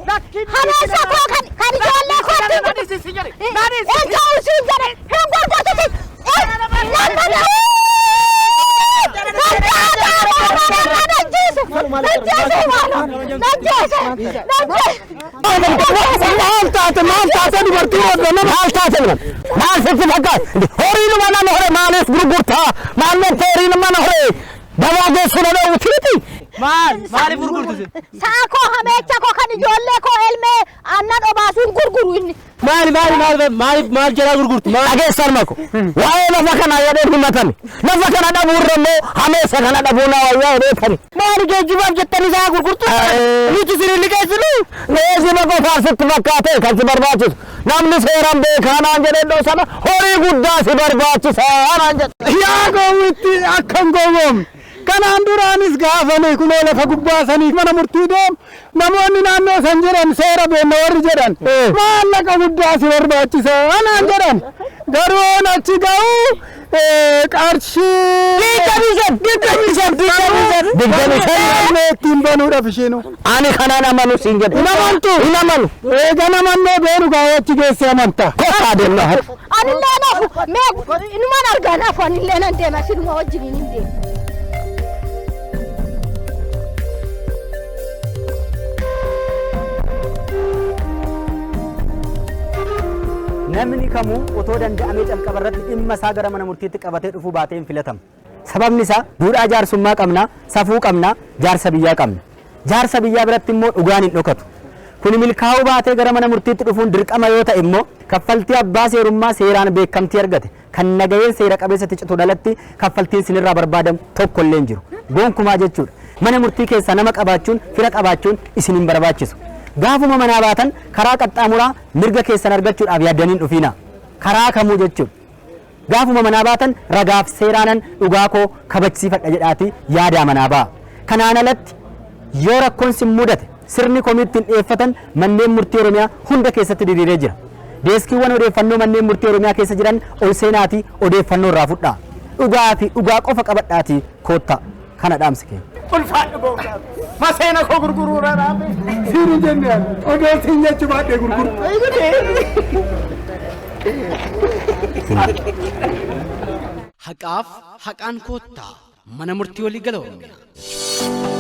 Lakkin. Hameessa koo kan ijoollee kootti. Hin ta'u siin jedhe hin gurgurtu. Nama Maal taate, maal taate, dubartii wadda maal taate, maal sitti fakkaata? Horiinuma nama hore maaliif gurgurtaa? Maal horiinuma nama hore gabaa geessu nama uwwitiiti. Maal maaliif gurgurtu? Sa'a koo, hameecha koo, kan ijoollee koo elmee aannan obaasuun gurguru inni. Maali maali maali maaliif maal jalaa gurgurtu? Dhageessan mako waa'ee lafa kanaa jedhee himatame, lafa kana dhabuurra immoo hameessa kana dhabuu na wayyaa jedhee. Maali, geejjibaaf jettanii sa'a gurgurtu? Nuti isin liqeessinu? Geejjiba qofaaf sitti fakkaate kan si barbaachisu? Namni seeraan beekaa naan jedhee, iddoo sana horii guddaa si barbaachisa naan jedhe. Yaa gowwitti, akkan gowwoomne. Kanaan duraanis gaafane kunoo lafa gubbaa sanii mana murtii deemu, namoonni naannoo san jedhan, seera beenna warri jedhan, maallaqa guddaa si barbaachisa anaan jedhan. Garuu achi ga'u qarshii 25, 25, 25, 25. Ittiin banuudhaaf ishiinu. Ani kanaan amanu siin jedhe. Hin amantu? Hin amanu. Eega namannoo beenu gaa'ee achi geesse amanta. Kottaa deemna. Anillee nafu mee inuman argaa nafu, anillee nan deema, sinuma wajjin hin deema. Namni kamuu otoo danda'amee calqaba irratti dhimma isaa gara mana murtiitti qabatee dhufuu baatee hin filatamu. Sababni isaa duudhaa jaarsummaa qabna, safuu qabna, jaarsa biyyaa qabna. Jaarsa biyyaa biratti immoo dhugaan hin dhokatu. Kuni milkaa'uu baatee gara mana murtiitti dhufuun dirqama yoo ta'e immoo, kaffaltii abbaa seerummaa seeraan beekamtii argate kan nagaheen seera qabeessatti citu dhalatti kaffaltiin sinirraa barbaadamu tokko illee hin jiru. Gonkumaa jechuudha. Mana murtii keessaa nama qabaachuun, fira qabaachuun isin hin barbaachisu. Gaafuma manaa baatan karaa qaxxaamuraa mirga keessan argachuudhaaf yaaddanii hin dhufiina. Karaa kamuu jechuudha. Gaafuma manaa baatan ragaaf seeraanan dhugaa koo kabachisiifadha jedhaati yaadaa manaa ba'a. Kanaan alatti yoo rakkoon sin mudate, sirni komii ittiin dhiyeeffatan manneen murtii Oromiyaa hunda keessatti diriiree jira. Deeskiiwwan odeeffannoo manneen murtii Oromiyaa keessa jiran ol seenaatii odeeffannoo irraa fudhaa. Dhugaa fi dhugaa qofa qabadhaatii koottaa. Kana dhaamsi keenya. Ulfaadhu gooftaa. Maseena koo gurguruudha dhaabe. Siin hin jenne, ani odoo siin jechuu baadhee gurguru. Haqaaf haqaan koottaa mana murtii waliigala Oromiyaa.